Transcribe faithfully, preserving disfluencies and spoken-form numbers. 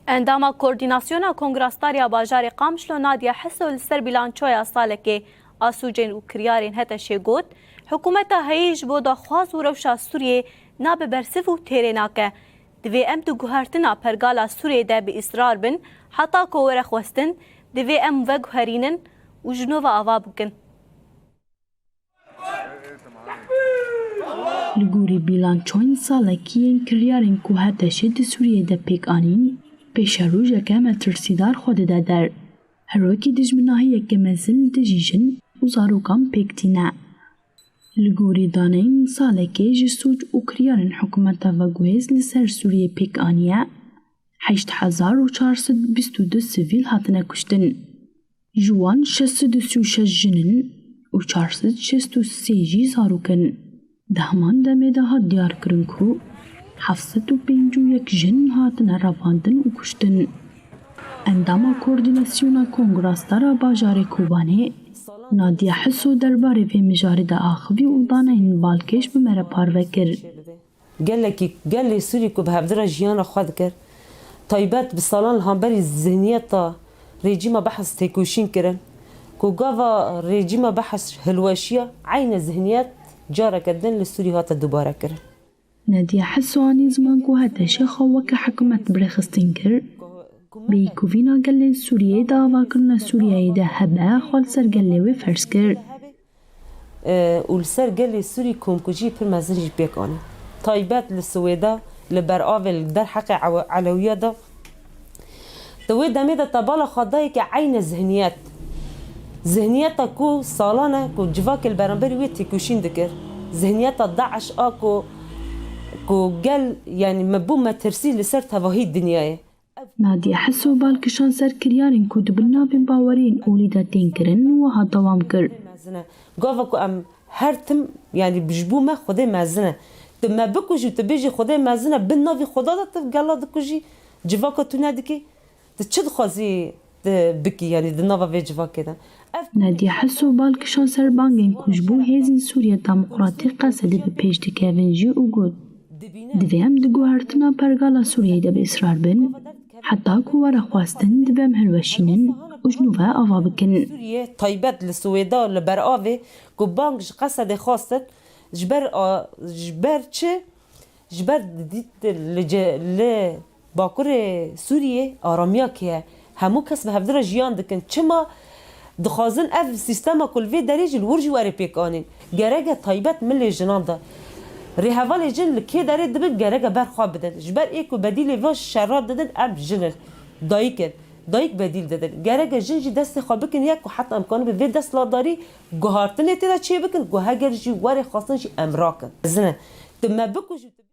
Endama Koordînasyona Kongra Star ya Bajarê Qamişlo Nadia Hiso li ser bîlançoya salekê a sûcên û kiryarên HTŞê got, hikûmeta heyî ji bo daxwaz û rewşa Sûriyê nabe bersiv û têrê nake. Divê em di guhertina pergala Sûriyê de bi îsrar bin, heta ku were xwestin, divê em veguherînin û ji nû ve ava bikin. Li gorî bîlançoyên salekî yên kiryarên ku HTŞê di Sûriyê de pêk anîn, pêşerojeke metirsîdar xwe dide der. Her wekî dijminahiyeke mezin li dijî jin û zarokan pêk tîne. Li gorî daneyên salekê ji sûc û kiryarên hikûmeta veguhêz li ser Sûriyê pêk aniye, heşt hezar û çar sed bîst û du sivîl hatine kuştin. Ji wan şeş sed û sî û şeş jin in û çar sed şêst û sê jî zarok in. Di heman demê de hat diyarkirin ku heft sed û pêncî û yek jin hatine revandin û kuştin. Endama Koordînasyona Kongra Star a Bajarê Kobanê, Nadia Hiso derbarê vê mijarê de axivî û daneyên balkêş bi me re parve kir. Gelekî, gelê Sûrî ku bi hevdira jiyana xwe dikir, taybet bi salan li hemberî zihniyeta rejîma Behs têkoşîn kirin, ku gava rejîma Behs hilweşiya, eyne zihniyet careke din li Sûrî hate dubare kirin. Nadia Hiso anî ziman ku HTŞê xwe weke hikûmet bi rêxistin kir, bêyî ku vîna gelên Sûriyeyê di avakirina Sûriyeyê de hebe, xwe li ser gelê wê ferz kir. E, û li ser gelê Sûrî komkujiyê pir mezin jî pêk anî. Taybet li Swêda, li beravê, li derheqê Ewe-, Elewiya de. Di wê demê de te bala xwe dayê ke eyne zihniyet. Zihniyeta ku salan e ku civakê li beramberî wê têkoşîn dikir. Zihniyeta DAIŞ a ku, ku gel, yanî me bû metirsî li ser tevahî dinyayê. Nadia Hiso bal kişand ser kiryarên ku di bin navên baweriyên olî de tên kirin û wiha dewam kir. Gava ku em her tim, yanî ji bo me Xwedê mezin e. Tu me bikujî û tu bêjî Xwedê mezin e, bin navî Xweda de tu gela dikujî, civaka tu nedikî. Tu çi dixwazî tu bikî, yanî di nava vê civakê de? Ev Nadia Hiso bal kişand ser bangên ku ji bo hêzên Sûriya Demokratîk Qesedê bi pêş dikevin jî û got, divê em di guhertina pergala Sûriyeyê de bi îsrar bin, heta ku were xwestin divê em hilweşînin û ji nû ve ava bikin. Sûriyê, taybet li Swêda, li beravê ku bang ji Qesedê xwestin, ji ber a, ji ber çi? Ji ber dît li ce-, li Bakurê Sûriyê aramiya keye. Hemû kes bi hevdira jiyan dikin. Çima dixwazin ev sîstema ku li vê derê jî li wir jî were pêk anîn? Gerek e taybet milê jinan de. Rêhevalê jin li kê derê dibin, gerek e ber xwe bidin. Ji ber ê ku bedîlê van şera didin, em jin in. Dayik in. Dayik bedîl didin. Gerek e jin jî destê xwe bikin yek ku heta em kanibin vê desthilatdarî guhartinê tê de çê bikin, ku heger jî were xwestin jî em rakin. Mezin e. Tu me bikujî, tu